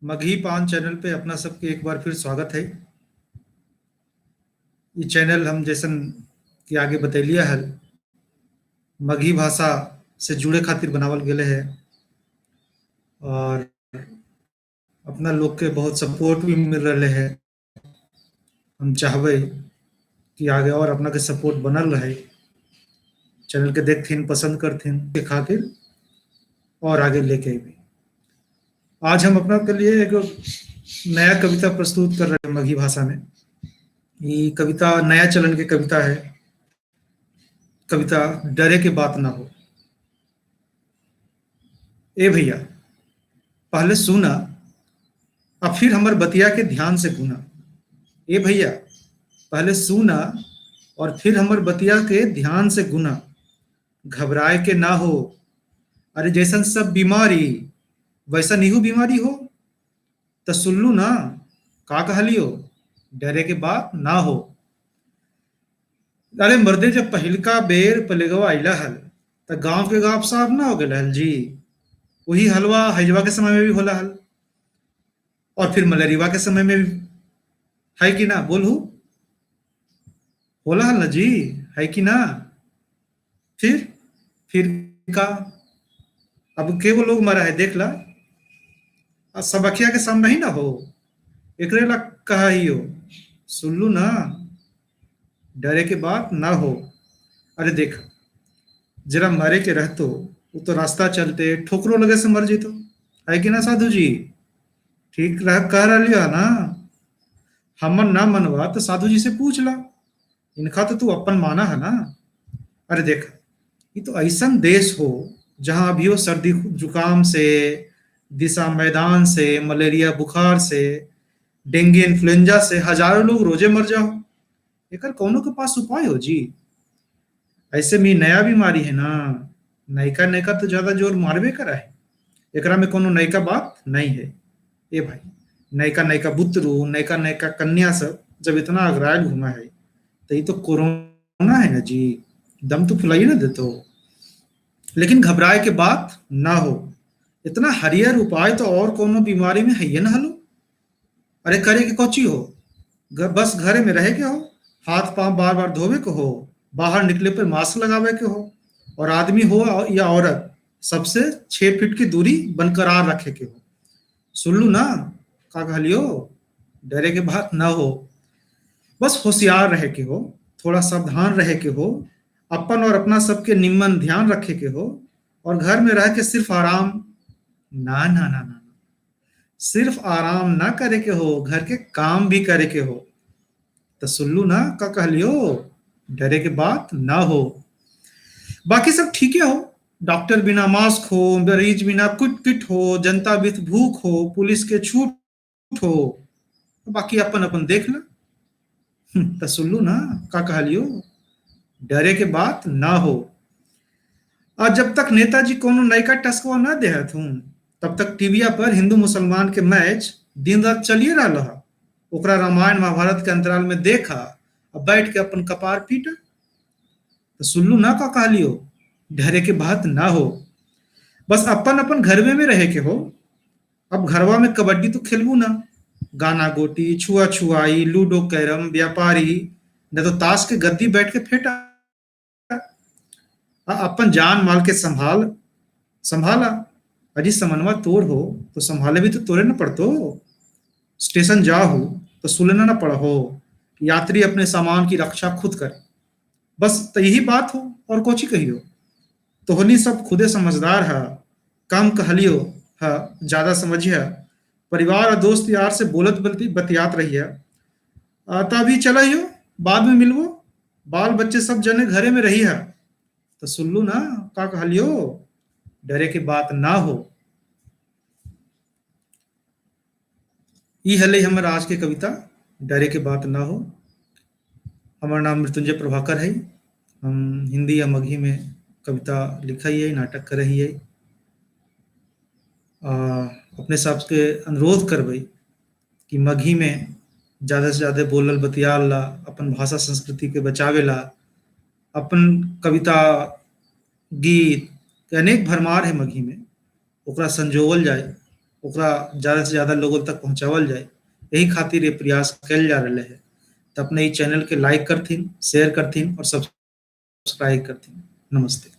मगही पान चैनल पे अपना सबके एक बार फिर स्वागत है। ये चैनल हम जैसन कि आगे बतैलिए हल, मगही भाषा से जुड़े खातिर बनावल गेले है और अपना लोग के बहुत सपोर्ट भी मिल रहे है। हम चाहबे कि आगे और अपना के सपोर्ट बनल रहे, चैनल के देखथिन, पसंद करथिन के खातिर और आगे लेके अबे। आज हम अपना के लिए एक नया कविता प्रस्तुत कर रहे हैं मगही भाषा में। ये कविता नया चलन के कविता है, कविता डरे के बात ना हो। ए भैया, पहले सुना और फिर हमर बतिया के ध्यान से गुना। ए भैया, पहले सुना और फिर हमर बतिया के ध्यान से गुना। घबराए के ना हो, अरे जैसन सब बीमारी वैसा निहू बीमारी हो। तो सुनलू ना का कहलियो, डरे के बात ना हो। अरे मर्दे, जब पहिलका बेर पलेगवा आइला हल त गांव के गांव साफ ना हो गए हल जी। वही हलवा हैजवा के समय में भी होला हल और फिर मलेरिया के समय में भी है कि ना, बोलू होला हल ना जी, है कि ना। फिर का अब के वो लोग मरा है देख ला, सब अखिया के सामने ही ना हो, एकरे ला कहा ही हो। सुन लू ना, डरे के बात ना हो। अरे देख, जरा मरे के रहतो वो तो रास्ता चलते ठोकरो लगे से मर जीतो, है कि ना साधु जी। ठीक रह कह रहा ना, हमन ना मनवा तो साधु जी से पूछ ला, इनका तो तू अपन माना है ना। अरे देख, ये तो ऐसा देश हो जहां अभी वो सर्दी जुकाम से, दिशा मैदान से, मलेरिया बुखार से, डेंगू इन्फ्लुएंजा से हजारों लोग रोजे मर जाओ। एकर कौनों के पास उपाय हो जी। ऐसे में नया बीमारी है ना, नयका नयका तो ज्यादा जोर मारबे करा है, एकरा में कोनो नयका बात नहीं है। ए भाई, नयका नयका बुतरू, नयका नयका कन्या सब जब इतना अगरायल घुमा है तो ये तो कोरोना है ना जी, दम तो फुलाइए ना देतो। लेकिन घबराए के बात ना हो, इतना हरियर उपाय तो और कोनो बीमारी में है ना हलो। अरे करे के कोची हो, बस घरे में रहे के हो, हाथ पांव बार बार धोवे के हो, बाहर निकले पर मास्क लगावे के हो, और आदमी हो या औरत सबसे 6 फीट की दूरी बरकरार रखे के हो। सुन लू ना का कहलियो, डरे के बात ना हो। बस होशियार रहे के हो, थोड़ा सावधान रहे के हो, अपन और अपना सबके निम्न ध्यान रखे के हो, और घर में रह के सिर्फ आराम ना ना ना ना, सिर्फ आराम ना करे के हो, घर के काम भी करे के हो। तो सुन लू ना का कहलियो, डरे के बात ना हो। बाकी सब ठीक है हो, डॉक्टर बिना मास्क हो, मरीज बिना कुट किट हो, जनता विथ भूख हो, पुलिस के छूट हो, बाकी अपन अपन देख ला। तो सुन लू ना का कहलियो, डरे के बात ना हो। और जब तक नेताजी कोनो नयका टस्कवा ना देहत हूँ तब तक टीविया पर हिंदू मुसलमान के मैच दिन रात चलिए रहा है। ओकरा रामायण महाभारत के अंतराल में देखा और बैठ के अपन कपार पीटा। तो सुन लू ना का कहलियो, डरे के बात ना हो। बस अपन अपन घरवे में रहे के हो। अब घरवा में कबड्डी तो खेलबू ना, गाना गोटी, छुआ छुआई, लूडो, कैरम, व्यापारी, न तो ताश के गद्दी बैठ के फेंटा। अपन जान माल के संभाल संभाला। अजी समनवा तोर हो तो संभाले भी तो तोरे न पड़तो। स्टेशन जाहो तो सुलना न पड़ा हो। यात्री अपने सामान की रक्षा खुद करे, बस तो यही बात हो और कोची कहियो। तोहनी सब खुदे समझदार है, कम कहलियो है, ज्यादा समझिया। परिवार और दोस्त यार से बोलत बलती बतियात रही है। तभी चला ही हो, बाद में मिलवो। बाल बच्चे सब जने घरे में रही है। तो सुन लू ना का कहलियो, डरे के बात ना हो। ई हले हमर आज के कविता, डरे के बात ना हो। हमार नाम मृत्युंजय प्रभाकर है। हम हिंदी या मगही में कविता लिखा ही है, नाटक कर रही है। अपने साहब के अनुरोध करबै कि मगही में ज़्यादा से ज़्यादा बोलल बतियाल ला, अपन भाषा संस्कृति के बचावेला, अपन कविता गीत के अनेक भरमार है मगही में, ओकरा संजोवल जाए, ओकरा ज़्यादा से ज़्यादा लोगों तक पहुँचावल जाए, यही खातिर ये प्रयास कल जा रहा है। तो अपने ई चैनल के लाइक करथिन, शेयर करथिन और सब्सक्राइब करथिन। नमस्ते।